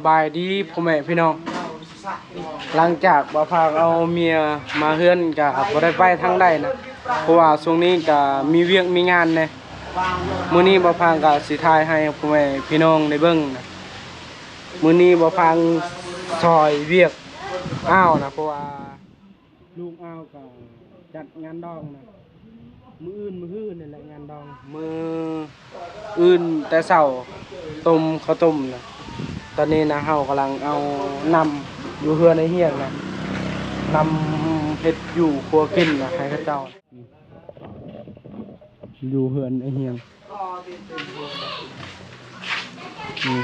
ບາຍດີພໍ່ແມ່ພີ່ນ້ອງ, ຫຼັງຈາກບ່າວພາງເອົາເມຍມາເຮືອນກະບໍ່ໄດ້ໄປທາງໃດນະ ເພາະວ່າຊ່ວງນີ້ກະມີວຽກມີງານແດ່. ມື້ນີ້ບ່າວພາງກະຊິຖ່າຍໃຫ້ພໍ່ແມ່ພີ່ນ້ອງໄດ້ເບິ່ງນະ. ມື້ນີ້ບ່າວພາງຊ່ອຍວຽກອ້າວນະ ເພາະວ່າ ລູກອ້າວກໍຈັດງານດອງນະ ມື້ອື່ນມື້ຮືນີ້ແຫຼະງານດອງ. ມື້ອື່ນແຕ່ເຊົ້າຕົ້ມເຂົ້າຕົ້ມນະ. ຕອນນີ້ນະ ເຮົາກຳລັງເອົານ້ຳຢູ່ເຮືອນອ້າຍຮຽງນະ ນ້ຳເຮັດຢູ່ຄົວກິນນະ ໃຫ້ເຂົາເຈົ້າ ຢູ່ເຮືອນອ້າຍຮຽງ. ນີ້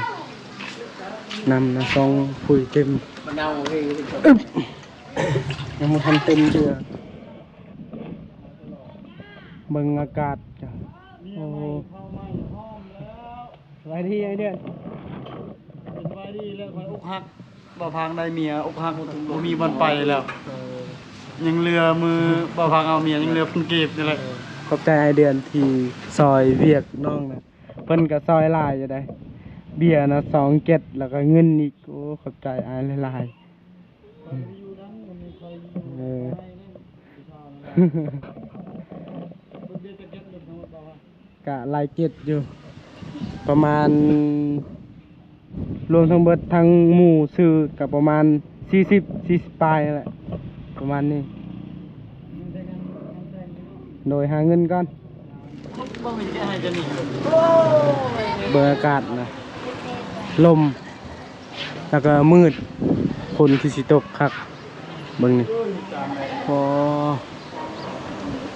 ນ້ຳນະ ສອງຜຸຍເຕັມ. ມະນາວເຮ ອຶບ ຍັງບໍ່ທັນເຕັມເທື່ອ. ເບິ່ງອາກາດກະ ໂອ້ ສະບາຍດີອ້າຍເດືອນ. ສະບາຍດີແລ້ວ ຂ້ອຍອົກຫັກ. ບ່າວພາງໄດ້ເມຍອົກຫັກ ບໍ່ມີບ່ອນໄປແລ້ວ. ເອີ ຍັງເຫຼືອມື້ບ່າວພາງເອົາເມຍ ຍັງເຫຼືອພັນກີບນີ້ແຫຼະ. ເອີ ຂອບໃຈອ້າຍເດືອນທີ່ຊ່ອຍວຽກນ້ອງນະ. ເພິ່ນກໍຊ່ອຍຫຼາຍຢູ່ໃດ໋ ເບຍນະ ສອງເຈັດ ແລ້ວກໍເງິນອີກ. ໂອ້ ຂອບໃຈອ້າຍຫຼາຍໆ. ເອີ ກະຫຼາຍເຈັດຢູ່ ປະມານ ລວມທັງເບິດທັງໝູ່ຊື່ກະປະມານສີ່ສິບ ສີ່ສິບປາຍນັ້ນແຫຼະ ປະມານນີ້. ໂດຍ ຫາເງິນກ່ອນ. ເບິ່ງອາກາດນະ ລົມ ແລ້ວກໍມືດ ຝົນຄືຊິຕົກຄັກ. ເບິ່ງນີ້ ໂອ້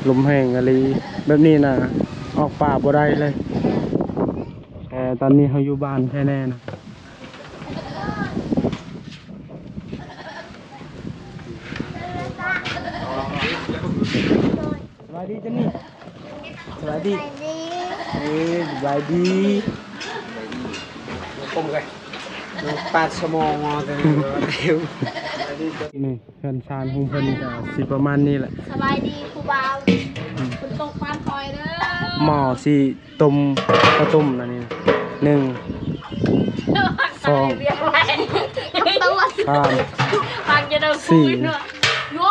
ລົມແຮງອີ່ຫຼີ. ແບບນີ້ນະ ອອກປ່າບໍ່ໄດ້ເລີຍ. ແຕ່ຕອນນີ້ເຮົາຢູ່ບ້ານແທ້ແນ່ນະ. ສະບາຍດີເຈົ້ານີ້. ສະບາຍດີ. ເອີ ສະບາຍດີ. ປາດສະໝອງເອົາແຕ່ນີ້. ນີ້ເຮືອນຊານຂອງເພິ່ນກະຊິປະມານນີ້ແຫຼະ. ສະບາຍດີຜູ້ບ່າວ. ອືມ ຝົນຕົກບ້ານຂ້ອຍເດີ. ໝໍ້ຊິຕົ້ມເຂົ້າຕົ້ມນະນີ້. ໜຶ່ງ ສອງ ສາມ ສີ່. ໂອ້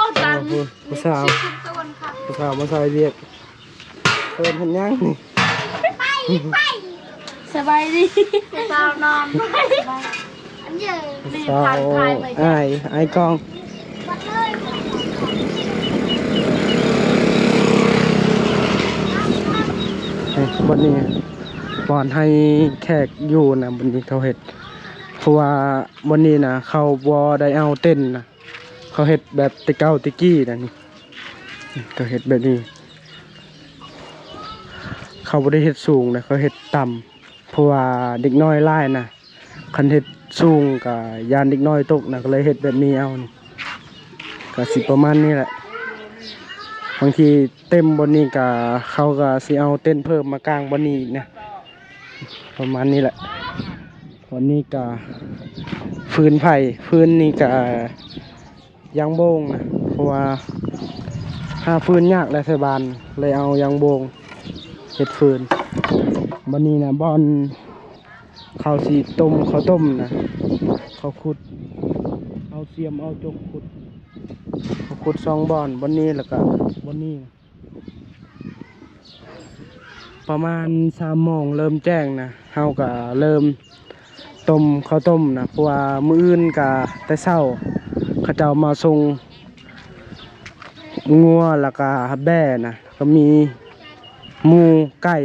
ຜູ້ສາວ ຜູ້ສາວມາຊ່ອຍວຽກ. ເອີ້ນເຮັດຫຍັງນີ້? ສະບາຍດີ ສາວນອນ. ສາວອ້າຍ ອ້າຍກ້ອງ. ນີ້ ບ່ອນນີ້ ບ່ອນໃຫ້ແຂກຢູ່ນະ ບ່ອນນີ້ເຂົາເຮັດ ເພາະວ່າບ່ອນນີ້ນະ ເຂົາບໍ່ໄດ້ເອົາເຕັນນະ. ເຂົາເຮັດແບບແຕ່ເກົ່າແຕ່ກີ້ນະນີ້ ເຂົາເຮັດແບບນີ້. ເຂົາບໍ່ໄດ້ເຮັດສູງນະ ເຂົາເຮັດຕ່ຳ ເພາະວ່າເດັກນ້ອຍຫຼາຍນະ. ຄັນເຮັດສູງກະຢ້ານເດັກນ້ອຍຕົກນະ ກໍເລີຍເຮັດແບບນີ້ເອົານີ້. ກະຊິປະມານນີ້ແຫຼະ. ບາງທີເຕັມບ່ອນນີ້ກະ ເຂົາກະຊິເອົາເຕັນເພີ່ມມາກາງບ່ອນນີ້ອີກນະ. ປະມານນີ້ແຫຼະ. ຕອນນີ້ກະຟືນໄຟ ຟືນນີ້ກະຢາງໂບງນະ ເພາະວ່າຫາຟືນຍາກແຫຼະ ໄທບ້ານເລີຍເອົາຢາງໂບງເຮັດຟືນ. ບັດນີ້ນະ ບ່ອນເຂົາຊິຕົ້ມເຂົ້າຕົ້ມນະ ເຂົາຂຸດ ເອົາຊຽມເອົາຈົກຂຸດ ເຂົາຂຸດສອງບ່ອນ ບ່ອນນີ້ ແລ້ວກະບ່ອນນີ້ນະ. ປະມານສາມໂມງເລີ່ມແຈ້ງນະ ເຮົາກະເລີ່ມຕົ້ມເຂົ້າຕົ້ມນະ ເພາະວ່າມື້ອື່ນກະແຕ່ເຊົ້າ ເຂົາເຈົ້າມາສົ່ງງົວ ແລ້ວກະແບ້ນະ ກະມີໝູ ໄກ່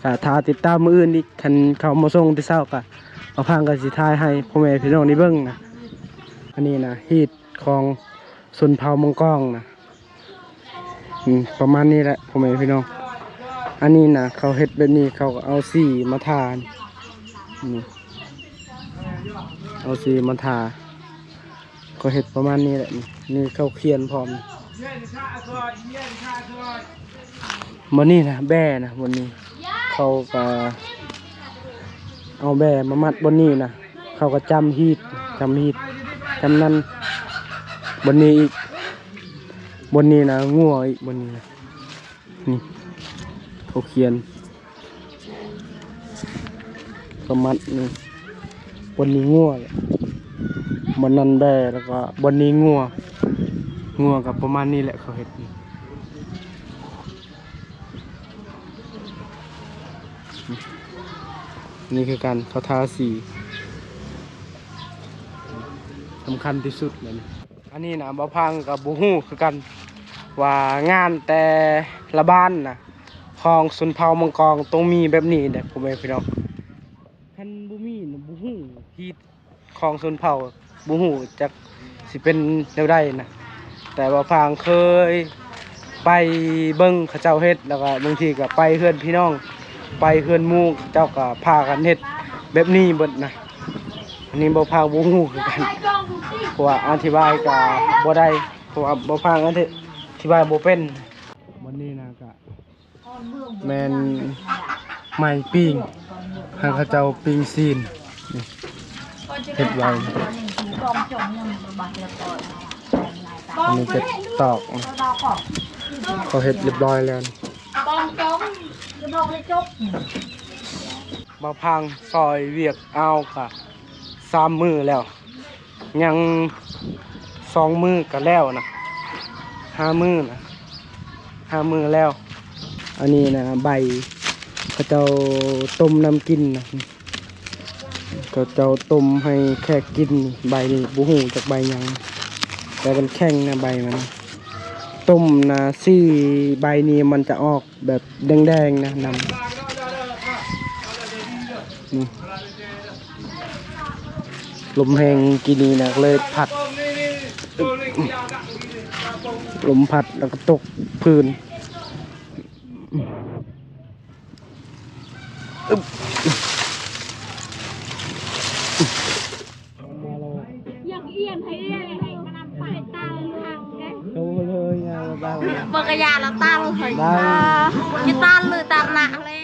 ກະຖ້າຕິດຕາມມື້ອື່ນອີກ. ຄັນເຂົາມາສົ່ງແຕ່ເຊົ້າກະ ບ່າວພັງກະຊິຖ່າຍໃຫ້ພໍ່ແມ່ພີ່ນ້ອງໄດ້ເບິ່ງນະ. ອັນນີ້ນະ ຮີດຂອງຊົນເຜົ່າມັງກອງນະ. ອືມ ປະມານນີ້ແຫຼະພໍ່ແມ່ພີ່ນ້ອງ. ອັນນີ້ນະ ເຂົາເຮັດແບບນີ້ ເຂົາກໍເອົາສີມາທາ ນີ້ ເອົາສີມາທາ ເຂົາເຮັດປະມານນີ້ແຫຼະ. ນີ້ ນີ້ເຂົາຂຽນພ້ອມ. ບ່ອນນີ້ນະ ແບ້ນະ ບ່ອນນີ້ ເຂົາກໍເອົາແບ້ມາມັດບ່ອນນີ້ນະ. ເຂົາກໍຈ້ຳຮີດ ຈ້ຳຮີດ ຈ້ຳນັ້ນ ບ່ອນນີ້ອີກ ບ່ອນນີ້ນະ ງົວອີກ ບ່ອນນີ້ນະ. ນີ້ ເຂົາຂຽນ ກໍມັດນີ້ ບ່ອນນີ້ງົວແຫຼະ ບ່ອນນັ້ນແບ້ ແລ້ວກໍບ່ອນນີ້ງົວ. ງົວກໍປະມານນີ້ແຫຼະ ເຂົາເຮັດນີ້. ນີ້ຄືກັນ ເຂົາທາສີ ສຳຄັນທີ່ສຸດແລ້ວນີ້. ອັນນີ້ນະ ບ່າວພາງກໍບໍ່ຮູ້ຄືກັນວ່າງານແຕ່ລະບ້ານນະ ຂອງຊົນເຜົ່າມັງກອງຕ້ອງມີແບບນີ້ເດ້ ພໍ່ແມ່ພີ່ນ້ອງ. ຄັນບໍ່ມີນະ ບໍ່ຮູ້ທີ່ຂອງຊົນເຜົ່າ ບໍ່ຮູ້ຈັກຊິເປັນແນວໃດນະ. ແຕ່ວ່າພາງເຄີຍໄປເບິ່ງເຂົາເຈົ້າເຮັດ ແລ້ວກໍບາງທີກໍໄປເຮືອນພີ່ນ້ອງ ໄປເຮືອນໝູ່ ເຂົາເຈົ້າກໍພາກັນເຮັດແບບນີ້ເບິດນະ. ອັນນີ້ບ່າວພາງບໍ່ຮູ້ຄືກັນ ເພາະວ່າອະທິບາຍກໍບໍ່ໄດ້ ເພາະວ່າບ່າວພາງອະທິບາຍບໍ່ເປັນ. ບັດນີ້ນະກະ ແມ່ນໄມ້ປີ້ງ ໃຫ້ເຂົາເຈົ້າປີ້ງຊີ້ນ ເຮັດໄວ້. ອັນນີ້ເປັນຕອກ ເຂົາເຮັດຮຽບຮ້ອຍແລ້ວ. ບ່າວພາງຊ່ອຍວຽກອາວກະສາມມື້ແລ້ວ. ຍັງສອງມື້ກະແລ້ວນະ ຫ້າມື້ນະ ຫ້າມື້ແລ້ວ. ອັນນີ້ນະ ໃບເຂົາເຈົ້າຕົ້ມນ້ຳກິນນະ ເຂົາເຈົ້າຕົ້ມໃຫ້ແຂກກິນ. ໃບນີ້ບໍ່ຮູ້ຈັກໃບຫຍັງ ແຕ່ມັນແຂງນະ ໃບມັນ ຕົ້ມນະ ສີໃບນີ້ມັນຈະອອກ ແບບແດງໆນະ ນຳ ອືມ ລົມແຮງກີ້ນີ້ນະ ກໍເລີຍພັດ ລົມພັດແລ້ວກໍຕົກພື້ນ. ຢາກອຽນໃຫ້ເອື້ອຍ ໃຫ້ມານຳໄປຕາລະທາງເດ້. ໂຕເລີຍຍາວຕາລະ ບໍ່ກະຢາລະຕາລະເຮີ້ຍ ຍາຕາລເລີຍຕາລະເລີຍ.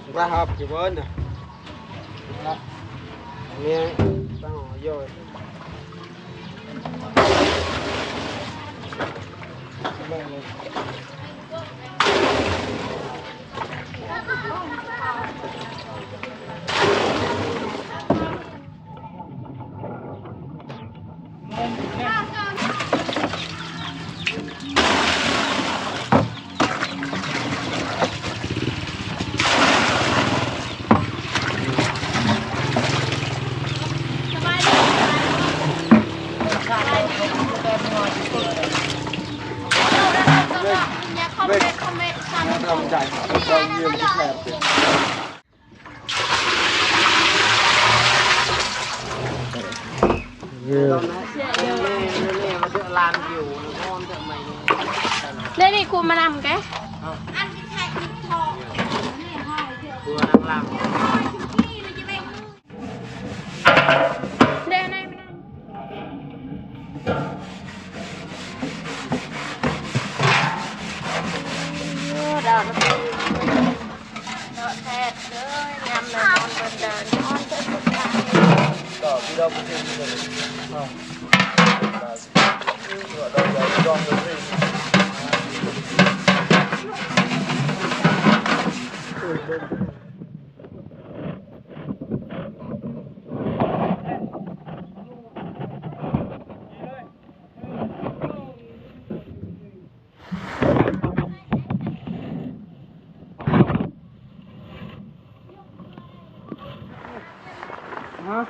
Rahap ke bawah nah. Ni tengok yo. Đây này, cô mà nằm cái. Cô đang làm. Đây này, mà nằm. Đó, đó. ເນາະ ແຊບເດີ ຍຳແລ້ວນອນເບິ່ງເດີ ນອນເບິ່ງເດີ. Hah?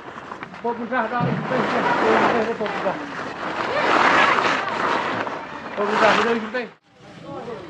Pok mudah dah, pok mudah. Pok mudah, pok mudah. Pok mudah, pok mudah.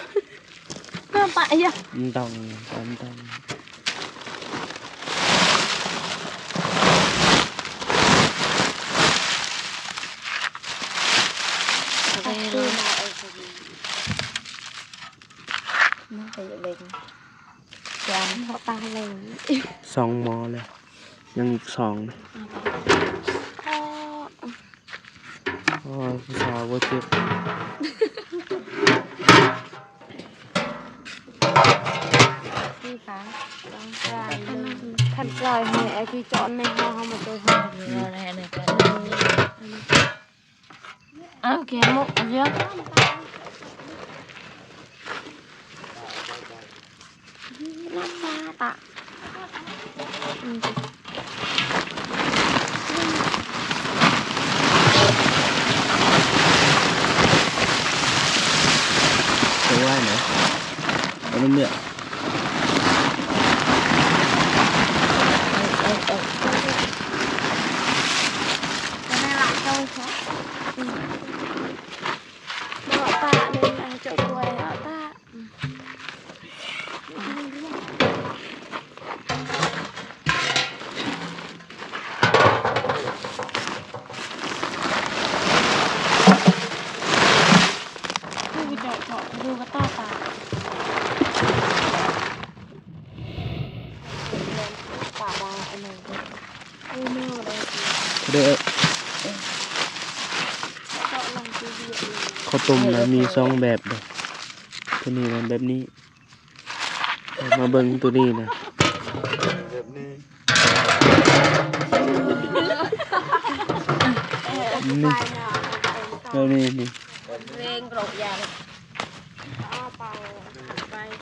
Nampak ya? Entong, entong. Oke, lah, oke. Nah, kayak baik. Jangan kok tahu. ສອງໝໍແລ້ວ ຍັງອີກສອງ. ອໍ ໂອ້ຍ ຜູ້ສາວບໍ່ເຈັບ. ນີ້ຄ່ະ ຕ້ອງການ ຄັນກາຍໃຫ້ໄອ້ທີ່ຈອນໃນເຮົາ ເຮົາມາເຈີເຮົາ. ເອົາແກະໝົກເດີ. ໄປໄຫວ້ນະ ເອົານ້ຳເລືອດ. ເນາະ ຕາເລີຍນະ ເຈົ້າກວຍເນາະ ຕາ. ເດີ ເຂົ້າຕົ້ມນະ ມີສອງແບບເດີ ໂຕນີ້ນະ ແບບນີ້. ມາເບິ່ງໂຕນີ້ນະ ແບບນີ້ ນີ້ ແບບນີ້ ນີ້ ເວງໂລກຢາງ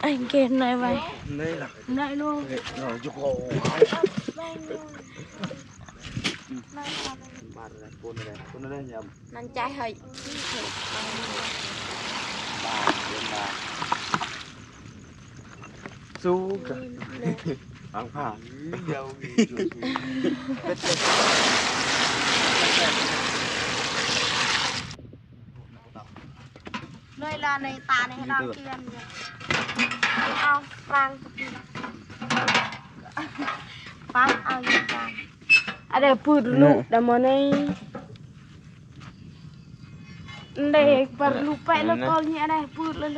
ໄອ້ເກນໄດ້ໄວ້ ໄດ້ລະ ໄດ້ລູກ ເອີ ຢູ່ ມາແລ້ວ ຄົນແລ້ວ ຄົນແລ້ວຍາມ ມັນໃຈໃຫ້ ບາດເດີນມາ ສູ້ກັນ ອືມ ຟັງພາ ດຽວ ເລີຍລະ ໃນຕາໃນດອກເທຍນ ເອົາຟັງ ຟັງ ເອົາຢູ່ຟັງ. ອາດາປືດລຸດາມາໃນເດັກປາລຸໄປແລ້ວກໍເນຍ ອາດາປືດແລ້ວ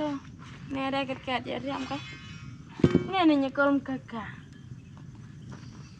ເນຍ ອາດາກັດກັດຢ່າທຳກະ ເນຍ ນີ້ຍະກໍລຳກະກະ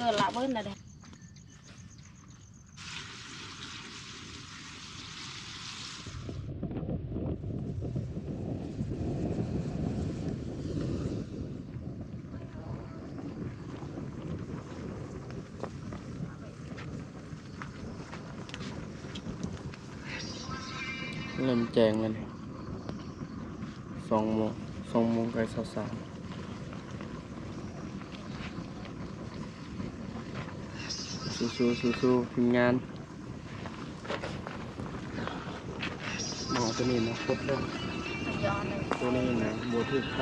ກີນລະເບິ່ນນະເດ້. ເລີ່ມແຈ້ງແລ້ວນີ້ ສອງໂມງ ສອງໂມງໃກ້ຊາວສາມ. ສູ້ໆ ສູ້ໆ ທີມງານ. ໝໍໂຕນີ້ນະ ຄົດແລ້ວ ໂຕນີ້ນະ ບໍ່ຖືກໄຟ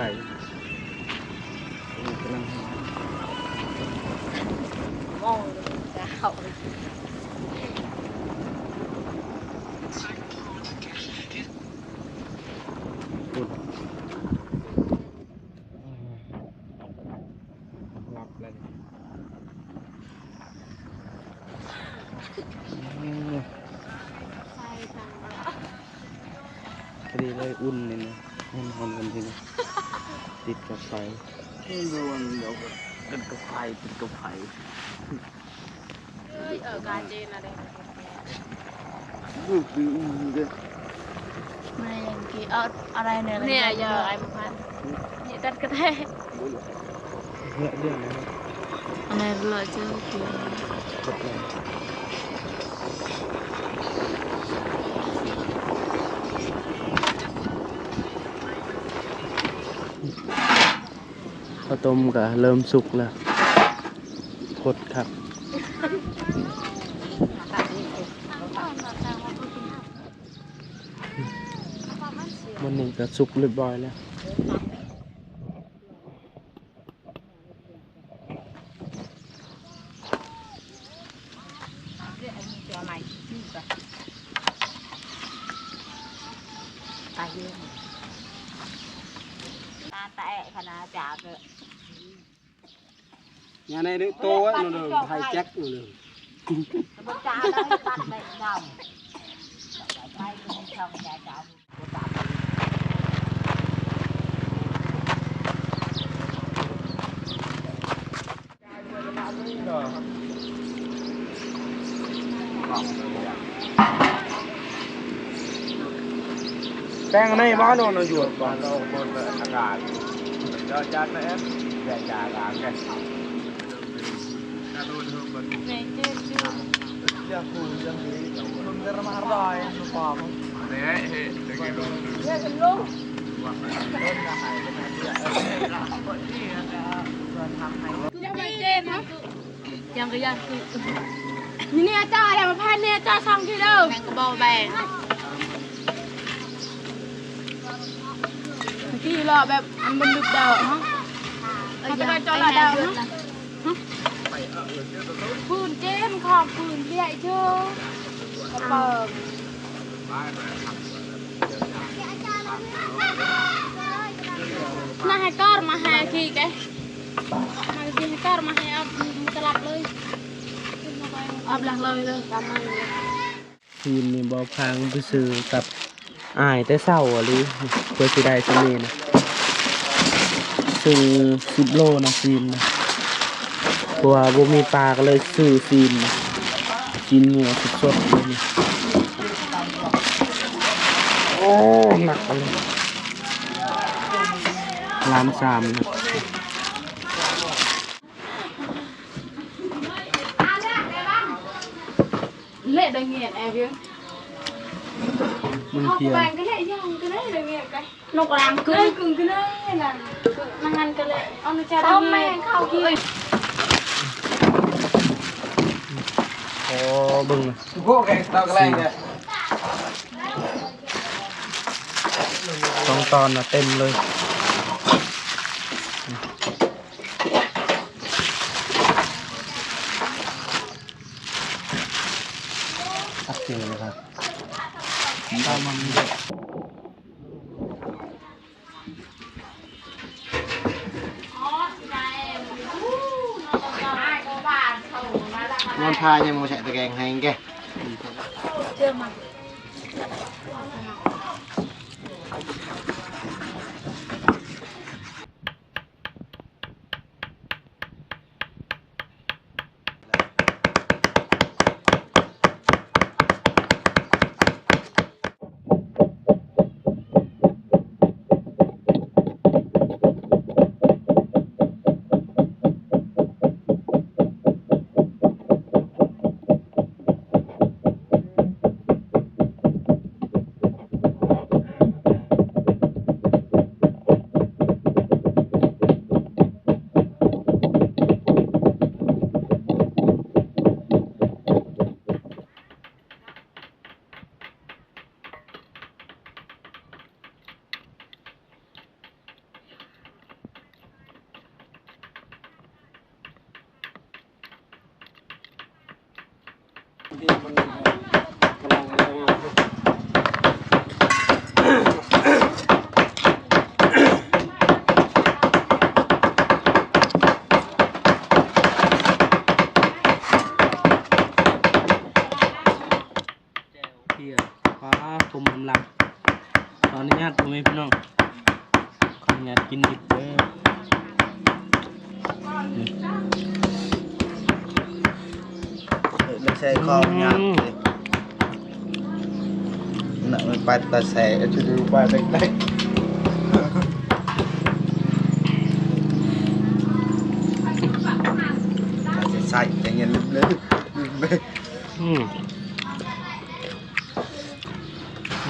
ໂຕນີ້ກຳລັງ ພຸ້ນ. ຫຼັບແລ້ວນີ້ ອືມ ພໍດີເລີຍ ອຸ່ນນີ້ນະ ຮ້ອນໆ ກັນທີນີ້ ຕິດກັບໄຟ ດວນດຽວກັນກັບໄຟ ຕິດກັບໄຟ. ເອີຍ ເອີ ກາເຈນນະເດ້ ລູກຄືອີເດ້ ແມ່ນ ກີ ເອົາ ອະໄລແດ່ລະ ເນຍ ເອີ ເອີ ໄອ້ໝູ່ພັນ ນີ້ຕັດກະແທ ເລື່ອງ ເລື່ອງ ອັນນັ້ນລະເຈີ ເຂົ້າຕົ້ມກະເລີ່ມສຸກແລ້ວ ຄົດຄັກ ມື້ນີ້ກະສຸກຮຽບຮ້ອຍແລ້ວ. ຍາໃນເດີໂຕໄວ້ໂນເດີ ໄພແຈັກໂນເດີ ແປ້ງໃນບ້ານໂນນຢູ່ບ້ານ ຍັງກະຢາກກິນ ນີ້ເຈົ້າ ແລ້ວມາພັນນີ້ເຈົ້າ ສອງກິໂລ ແມ່ງກະບໍ່ແບງ ກີ້ ລະແບບອັນມັນລຶບດາວເນາະ ເອົາແຕ່ໄປຈອດລະດາວເນາະ. ຟືນເຈນຂອບຟືນເລຍເຈີ ກະເປີດ ນະໃຫ້ກອດມາໃຫ້ທີ່ແກ ມາທີ່ໃຫ້ກອດມາໃຫ້ອັບຕະລັບເລີຍ ອັບຫຼັກເລີຍເດີ ກຳມາເລີຍ. ທີມນີ້ບໍ່ພັງໄປຊື້ກັບອ້າຍແຕ່ເຊົ້າອີ່ຫຼີ ເພື່ອຊິໄດ້ສ່ຳນີ້ນະ ຊື້ສິບໂລນະ ຊີ້ນນະ ເພາະວ່າບໍ່ມີປາກໍເລີຍຊື້ຊີ້ນ ຊີ້ນງົວສົດໆ ໂອ້ ໜັກອີ່ຫຼີ ລ້ານສາມນະ. ເລະໄດ້ງຽນແອວ ເບິ່ງພຽງ ເອົາແປງກະເລະ ຍ່າງກະເລະ ໄດ້ງຽນກະ ນົກລາງກຶ່ງ ກຶ່ງກະເລະ ນັ້ນ ນັ້ນກະເລະ ເອົານະຈາ ເອົາແມງເຂົ້າກິນ. ໂອ້ ເບິ່ງ ໂກແກງເອົາກະແລງເດີ ສອງຕອນນະ ເຕັມເລີຍ. ຕັກເຈີເລີຍຄັບ ຕາມມັນ ນອນພາຍັງບໍ່ໃສ່ຕະແກງໃຫ້ແກ ເຊື່ອມັນ. ເພຍ ປາ ຕົ້ມອຳລຳ ຂໍອະນຸຍາດພໍ່ແມ່ພີ່ນ້ອງ ຂໍອະນຸຍາດກິນດິບເດີ ເອີ ໃສ່ຂອງຍາກເດ ນະ ມັນໄປຕາແສ ຈະດູໄປໄດ້ ໃສ່ ໃສ່ ໃສ່ເຢັນເລີຍ ອືມ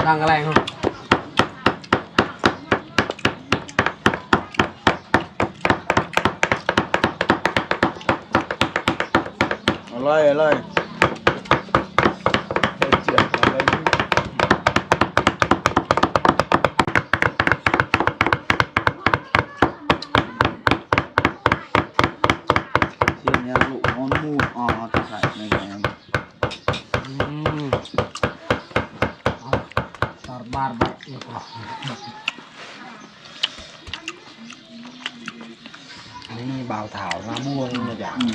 ດັງກະແລງເນາະ ອະລ່ອຍ ອະລ່ອຍ ອືມ ເອົາ ຕາບາດບາດ ນີ້ບ່າວທ້າວນາມ່ວງນະຈະ ອືມ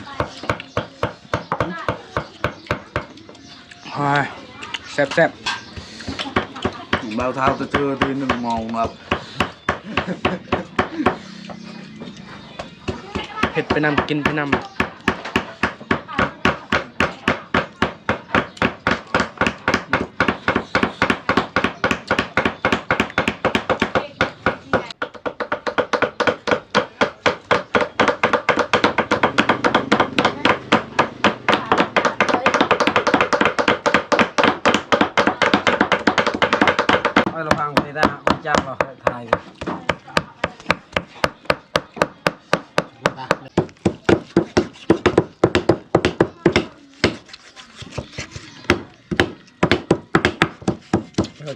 ໂອ້ຍ ແຊບໆ ບ່າວທ້າວຕະເຈີຕີໜຶ່ງເມົາແບບ ເຮັດໄປນຳ ກິນໄປນຳ. ເອົາລະພັງເພດານຈັບເອົາຖ່າຍ.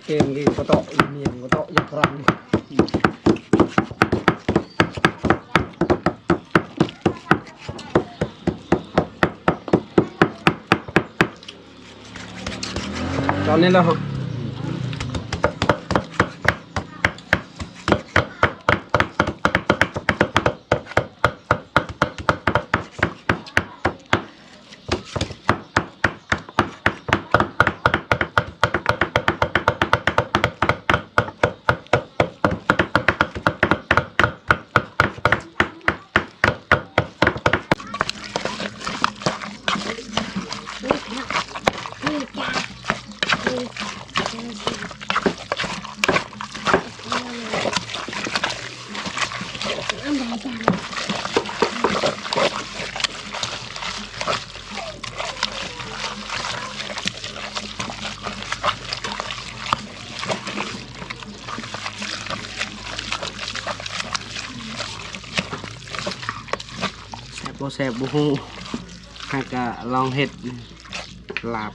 ເກມກິນກະເຕາະ ອີ່ມຽງກະເຕາະ ຢາກກະຣຳ. ຕອນນີ້ລະ ແຊບບໍ່ແຊບບໍ່ຮູ້ ຫາກະລອງເຮັດລາບ.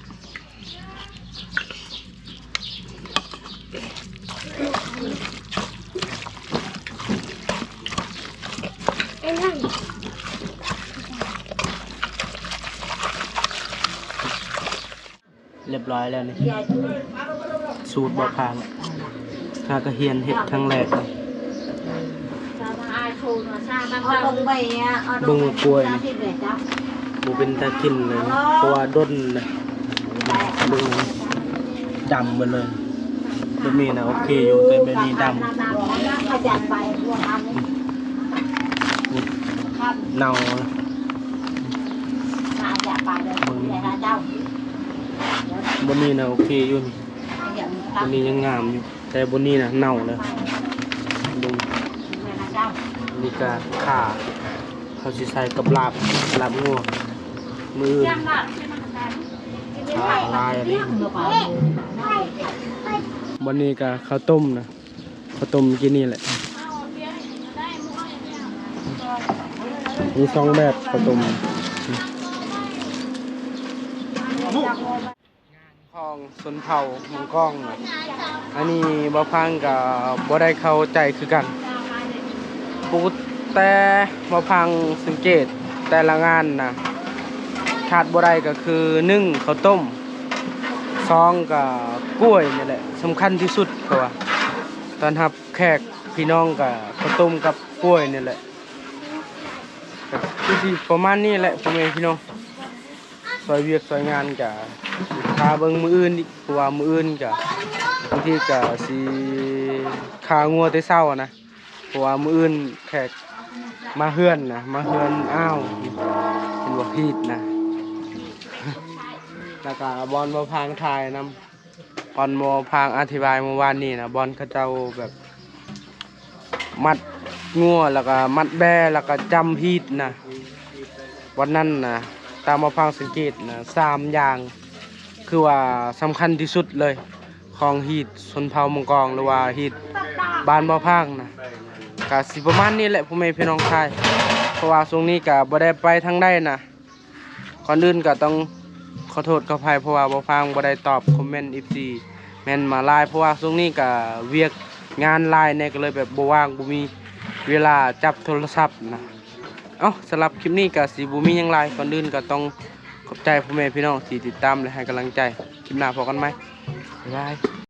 ຮຽບຮ້ອຍແລ້ວນີ້ ສູດບໍ່ຜ່ານ ຫາກະຮຽນເຮັດຄັ້ງແລກ. ເບິ່ງໝາກກ້ວຍນີ້ ບໍ່ເປັນຕາກິນເລີຍ ເພາະວ່າດົນແລ້ວ ເບິ່ງດຳເບິດເລີຍ. ແບບນີ້ນະໂອເຄຢູ່ ແຕ່ແບບນີ້ດຳ ເນົ່າ ເບິ່ງ ບ່ອນນີ້ນະໂອເຄຢູ່ນີ້ ບ່ອນນີ້ຍັງງາມຢູ່ ແຕ່ບ່ອນນີ້ນະເນົ່າແລ້ວ. ເບິ່ງ ນີ້ກະຂ່າ ເຂົາຊິໃສ່ກັບລາບ ລາບງົວ ມື້ອື່ນ ຂ່າຫຼາຍອັນນີ້. ບ່ອນນີ້ກະເຂົ້າຕົ້ມນະ ເຂົ້າຕົ້ມກິນນີ້ແຫຼະ ມີສອງແບບເຂົ້າຕົ້ມ. ຂອງຊົນເຜົ່າມົງກອງນະ ອັນນີ້ບ່າວພັງກະບໍ່ໄດ້ເຂົ້າໃຈຄືກັນ ແຕ່ບ່າວພັງສັງເກດແຕ່ລະງານນະ ຂາດບໍ່ໄດ້ກະຄື ໜຶ່ງ ເຂົ້າຕົ້ມ ສອງ ກະກ້ວຍນີ້ແຫຼະ ສຳຄັນທີ່ສຸດ ເພາະວ່າຕ້ອນຮັບແຂກພີ່ນ້ອງກະເຂົ້າຕົ້ມກັບກ້ວຍນີ້ແຫຼະ. ກະຄືຊິປະມານນີ້ແຫຼະ ພໍ່ແມ່ພີ່ນ້ອງ ຊ່ອຍວຽກຊ່ອຍງານກະຖ້າເບິ່ງມື້ອື່ນອີກ ເພາະວ່າມື້ອື່ນກະ ບາງທີກະຊິຂ້າງົວແຕ່ເຊົ້ານະ ເພາະວ່າມື້ອື່ນແຂກມາເຮືອນນະ ມາເຮືອນອ້າວ ເຫັນບໍ່ ຮີດນະ. ແລ້ວກະບ່ອນບ່າວພັງຖ່າຍນຳ ບ່ອນບ່າວພັງອະທິບາຍມື້ວານນີ້ນະ ບ່ອນເຂົາເຈົ້າແບບ ມັດງົວ ແລ້ວກະມັດແບ້ ແລ້ວກະຈ້ຳຮີດນະ ບ່ອນນັ້ນນະ ຕາມບ່າວພັງສັງເກດນະ ສາມຢ່າງ ຄືວ່າສຳຄັນທີ່ສຸດເລີຍ ຂອງຮີດຊົນເຜົ່າມົງກອງ ຫຼືວ່າຮີດບ້ານບ່າວພັງນະ. ກະຊິປະມານນີ້ແຫຼະ ພໍ່ແມ່ພີ່ນ້ອງຊາຍ ເພາະວ່າຊ່ວງນີ້ກະບໍ່ໄດ້ໄປທາງໃດນະ. ກ່ອນອື່ນກະຕ້ອງຂໍໂທດຂໍອະໄພ ເພາະວ່າບ່າວພັງບໍ່ໄດ້ຕອບຄອມເມັນເອັຟຊີແມ່ນມາຫຼາຍ ເພາະວ່າຊ່ວງນີ້ກະວຽກງານຫຼາຍແດ່ ກະເລີຍແບບບໍ່ວ່າງ ບໍ່ມີເວລາຈັບໂທລະສັບນະ. ເອົ້າ ສຳລັບຄລິບນີ້ກະຊິບໍ່ມີຫຍັງຫຼາຍ ກ່ອນອື່ນກະຕ້ອງຂອບໃຈພໍ່ແມ່ພີ່ນ້ອງທີ່ຕິດຕາມ ແລະ ໃຫ້ກຳລັງໃຈ ຄລິບໜ້າພໍ້ກັນໃໝ່ ບາຍບາຍ.